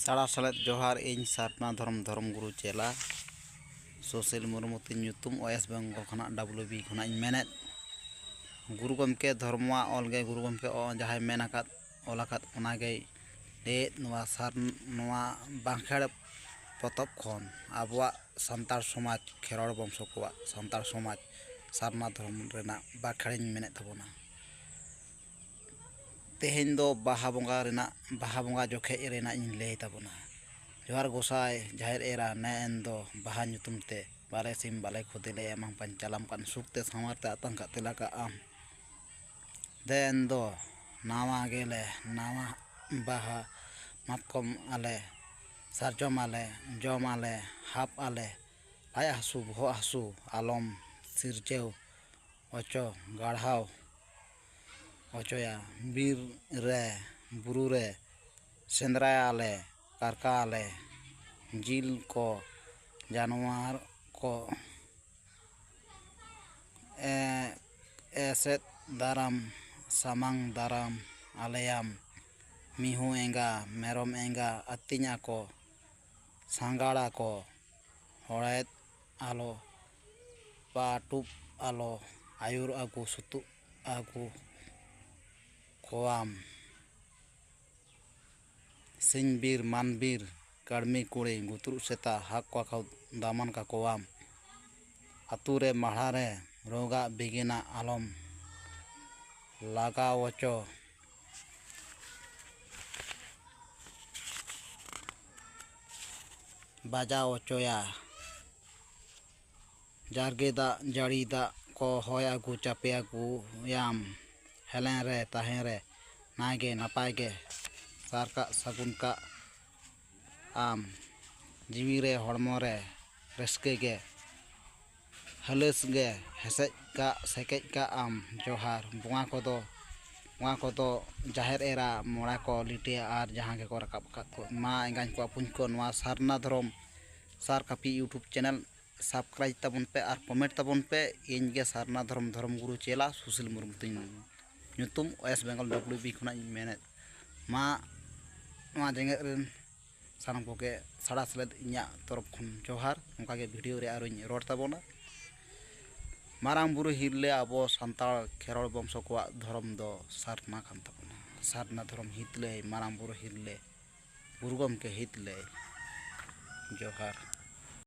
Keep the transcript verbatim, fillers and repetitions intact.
ᱥᱟᱲᱟ ᱥᱟᱞᱮᱫ ᱡᱚᱦᱟᱨ᱾ ᱤᱧ ᱥᱟᱨᱱᱟ ᱫᱷᱚᱨᱚᱢ ᱫᱷᱚᱨᱚᱢ ᱜᱩᱨᱩ ᱪᱮᱞᱟ ᱥᱩᱥᱤᱞ ᱢᱩᱨᱢᱩ ᱛᱤᱧ ᱧᱩᱛᱩᱢ, ᱳᱭᱮᱥᱴ ᱵᱮᱝᱜᱚᱞ ᱠᱷᱚᱱᱟᱜ, ᱰᱟᱵᱞᱤᱭᱩ ᱵᱤ ᱠᱷᱚᱱᱟᱜ ᱤᱧ ᱢᱮᱱᱮᱫ᱾ ᱜᱩᱨᱩ ᱜᱚᱢᱠᱮ ᱫᱷᱚᱨᱢᱚᱣᱟᱜ ᱚᱞ ᱜᱮ, ᱜᱩᱨᱩ ᱜᱚᱢᱠᱮ ᱚ-, ᱡᱟᱦᱟᱸᱭ ᱢᱮᱱ ᱟᱠᱟᱫ, ᱚᱞ ᱟᱠᱟᱫ, ᱚᱱᱟᱜᱮᱭ ᱞᱟᱹᱭᱮᱫ᱾ ᱱᱚᱣᱟ ᱥᱟᱨ-, ᱱᱚᱣᱟ ᱵᱟᱸᱠᱷᱮᱲ ᱯᱚᱛᱚᱵ ᱠᱷᱚᱱ ᱟᱵᱚᱣᱟᱜ ᱥᱟᱱᱛᱟᱲ ᱥᱚᱢᱟᱡᱽ, ᱠᱷᱮᱨᱣᱟᱲ ᱵᱚᱝᱥᱚ ᱠᱚᱣᱟᱜ ᱥᱟᱱᱛᱟᱲ ᱥᱚᱢᱟᱡᱽ, ᱥᱟᱨᱱᱟ ᱫᱷᱚᱨᱚᱢ ᱨᱮᱱᱟᱜ ᱵᱟᱸᱠᱷᱮᱲᱤᱧ ᱢᱮᱱᱮᱫ ᱛᱟᱵᱚᱱᱟ᱾ ᱛᱮᱦᱮᱧ ᱫᱚ ᱵᱟᱦᱟ ᱵᱚᱸᱜᱟ ᱨᱮᱱᱟᱜ, ᱵᱟᱦᱟ ᱵᱚᱸᱜᱟ ᱡᱚᱠᱷᱮᱡ ᱨᱮᱱᱟᱜ ᱤᱧ ᱞᱟᱹᱭ ᱛᱟᱵᱚᱱᱟ᱾ ᱡᱚᱦᱟᱨ ᱜᱚᱸᱥᱟᱭ ᱡᱟᱦᱮᱨ ᱮᱨᱟ, ᱱᱮ ᱮᱱ ᱫᱚ ᱵᱟᱦᱟ ᱧᱩᱛᱩᱢ ᱛᱮ ᱵᱟᱞᱮ ᱥᱤᱢ ᱵᱟᱞᱮ ᱠᱷᱚᱫᱮ ᱞᱮ ᱮᱢᱟᱢ ᱠᱟᱱ, ᱪᱟᱞᱟᱢ ᱠᱟᱱ ᱥᱩᱠ ᱛᱮ ᱥᱟᱶᱟᱨ ᱛᱮ ᱟᱛᱟᱝ ᱠᱟᱜ ᱛᱮᱞᱟ ᱠᱟᱜ ᱟᱢ᱾ ᱫᱮ ᱮᱱ ᱫᱚ ᱱᱟᱣᱟ ᱜᱮᱞᱮ ᱱᱟᱣᱟ ᱵᱟᱦᱟ, ᱢᱟᱛᱠᱚᱢ ᱟᱞᱮ, ᱥᱟᱨᱡᱚᱢ ᱟᱞᱮ, ᱡᱚᱢ ᱟᱞᱮ, ᱦᱟᱯ ᱟᱞᱮ, ᱞᱟᱡ ᱦᱟᱹᱥᱩ, ᱵᱚᱦᱚᱜ ᱦᱟᱹᱥᱩ ᱟᱞᱚᱢ ᱥᱤᱨᱡᱟᱹᱣ ᱦᱚᱪᱚ, ᱜᱟᱲᱦᱟᱣ ᱦᱚᱪᱚᱭᱟ᱾ ᱵᱤᱨ ᱨᱮ, ᱵᱩᱨᱩ ᱨᱮ ᱥᱮᱸᱫᱽᱨᱟᱭᱟᱞᱮ, ᱠᱟᱨᱠᱟᱣᱟᱞᱮ, ᱡᱤᱞ ᱠᱚ, ᱡᱟᱱᱣᱟᱨ ᱠᱚ ᱮ-, ᱮᱥᱮᱫ ᱫᱟᱨᱟᱢ, ᱥᱟᱢᱟᱝ ᱫᱟᱨᱟᱢ ᱟᱞᱮᱭᱟᱢ᱾ ᱢᱤᱦᱩ ᱮᱸᱜᱟ, ᱢᱮᱨᱚᱢ ᱮᱸᱜᱟ ᱟᱹᱛᱤᱧ ᱟᱠᱚ, ᱥᱟᱸᱜᱟᱲ ᱟᱠᱚ, ᱦᱚᱲᱮᱫ ᱟᱞᱚ, ᱯᱟᱹᱴᱩᱵ ᱟᱞᱚ, ᱟᱹᱭᱩᱨ ᱟᱹᱜᱩ ᱥᱩᱛᱩᱜ ᱟᱹᱜᱩ ᱠᱚᱣᱟᱢ᱾ ᱥᱤᱧ ᱵᱤᱨ ᱢᱟᱱ ᱵᱤᱨ, ᱠᱟᱹᱲᱢᱤ ᱠᱩᱲᱤ, ᱜᱩᱛᱨᱩᱜ ᱥᱮᱛᱟ, ᱦᱟᱠ ᱠᱚᱣᱟ ᱠᱚ, ᱫᱟᱢᱟᱱ ᱠᱟᱠᱚᱣᱟᱢ᱾ ᱟᱹᱛᱩ ᱨᱮ ᱢᱟᱲᱟ ᱨᱮ, ᱨᱳᱜᱟᱜ ᱵᱤᱜᱤᱱᱟᱜ ᱟᱞᱚᱢ ᱞᱟᱜᱟᱣ ᱦᱚᱪᱚ, ᱵᱟᱡᱟᱣ ᱦᱚᱪᱚᱭᱟ᱾ ᱡᱟᱨᱜᱮ ᱫᱟᱜ ᱡᱟᱹᱲᱤ ᱫᱟᱜ ᱠᱚ ᱦᱚᱭ ᱟᱹᱜᱩ ᱪᱟᱯᱮ ᱟᱹᱜᱩᱭᱟᱢ᱾ ᱦᱮᱞᱮᱱ ᱨᱮ ᱛᱟᱦᱮᱸ ᱨᱮ ᱱᱟᱭ ᱜᱮ ᱱᱟᱯᱟᱭ ᱜᱮ ᱥᱟᱨ ᱠᱟᱜ ᱥᱟᱹᱜᱩᱱ ᱠᱟᱜ ᱟᱢ᱾ ᱡᱤᱣᱤ ᱨᱮ ᱦᱚᱲᱢᱚ ᱨᱮ ᱨᱟᱹᱥᱠᱟᱹ ᱜᱮ ᱦᱟᱹᱞᱟᱹᱥ ᱜᱮ ᱦᱮᱥᱮᱡ ᱠᱟᱜ ᱥᱮᱠᱮᱡ ᱠᱟᱜ ᱟᱢ᱾ ᱡᱚᱦᱟᱨ ᱵᱚᱸᱜᱟ ᱠᱚᱫᱚ, ᱵᱚᱸᱜᱟ ᱠᱚᱫᱚ ᱡᱟᱦᱮᱨ ᱮᱨᱟ, ᱢᱚᱲᱟ ᱠᱚ, ᱞᱤᱴᱟᱹᱭᱟ ᱟᱨ ᱡᱟᱦᱟᱸ ᱜᱮᱠᱚ ᱨᱟᱠᱟᱵ ᱟᱠᱟᱫ ᱠᱚ, ᱢᱟ ᱮᱸᱜᱟᱧ ᱠᱚ ᱟᱹᱯᱩᱧ ᱠᱚ ᱱᱚᱣᱟ ᱥᱟᱨᱱᱟ ᱫᱷᱚᱨᱚᱢ ᱥᱟᱨ ᱠᱟᱹᱯᱤ YouTube channel subscribe ᱛᱟᱵᱚᱱ ᱯᱮ ᱟᱨ comment ᱛᱟᱵᱚᱱ ᱯᱮ᱾ ᱤᱧ ᱜᱮ ᱥᱟᱨᱱᱟ ᱫᱷᱚᱨᱚᱢ ᱫᱷᱚᱨᱚᱢ ᱜᱩᱨᱩ ᱪᱮᱞᱟ ᱥᱩᱥᱤᱞ ᱢᱩᱨᱢᱩ ᱛᱤᱧ ᱧᱩᱛᱩᱢ, ᱳᱭᱮᱥᱴ ᱵᱮᱝᱜᱚᱞ ᱰᱟᱵᱞᱤᱭᱩ ᱵᱤ ᱠᱷᱚᱱᱟᱜ ᱤᱧ ᱢᱮᱱᱮᱫ᱾ ᱢᱟ ᱱᱚᱣᱟ ᱡᱮᱜᱮᱛ ᱨᱮᱱ ᱥᱟᱱᱟᱢ ᱠᱚᱜᱮ ᱥᱟᱲᱟ ᱥᱮᱞᱮᱫ ᱤᱧᱟᱹᱜ ᱛᱚᱨᱚᱯ ᱠᱷᱚᱱ ᱡᱚᱦᱟᱨ᱾ ᱚᱱᱠᱟᱜᱮ ᱵᱷᱤᱰᱤᱭᱳ ᱨᱮ ᱟᱨᱚᱧ ᱨᱚᱲ ᱛᱟᱵᱚᱱᱟ᱾ ᱢᱟᱨᱟᱝ ᱵᱩᱨᱩ ᱦᱤᱨᱞᱟᱹ ᱟᱵᱚ ᱥᱟᱱᱛᱟᱲ ᱠᱷᱮᱨᱣᱟᱲ ᱵᱚᱝᱥᱚ ᱠᱚᱣᱟᱜ ᱫᱷᱚᱨᱚᱢ ᱫᱚ ᱥᱟᱨᱱᱟ ᱠᱟᱱ ᱛᱟᱵᱚᱱᱟ᱾ ᱥᱟᱨᱱᱟ ᱫᱷᱚᱨᱚᱢ ᱦᱤᱛᱞᱟᱹᱭ, ᱢᱟᱨᱟᱝ ᱵᱩᱨᱩ ᱦᱤᱨᱞᱟᱹ, ᱜᱩᱨᱩ ᱜᱚᱢᱠᱮ ᱦᱤᱛᱞᱟᱹᱭ᱾ ᱡᱚᱦᱟᱨ᱾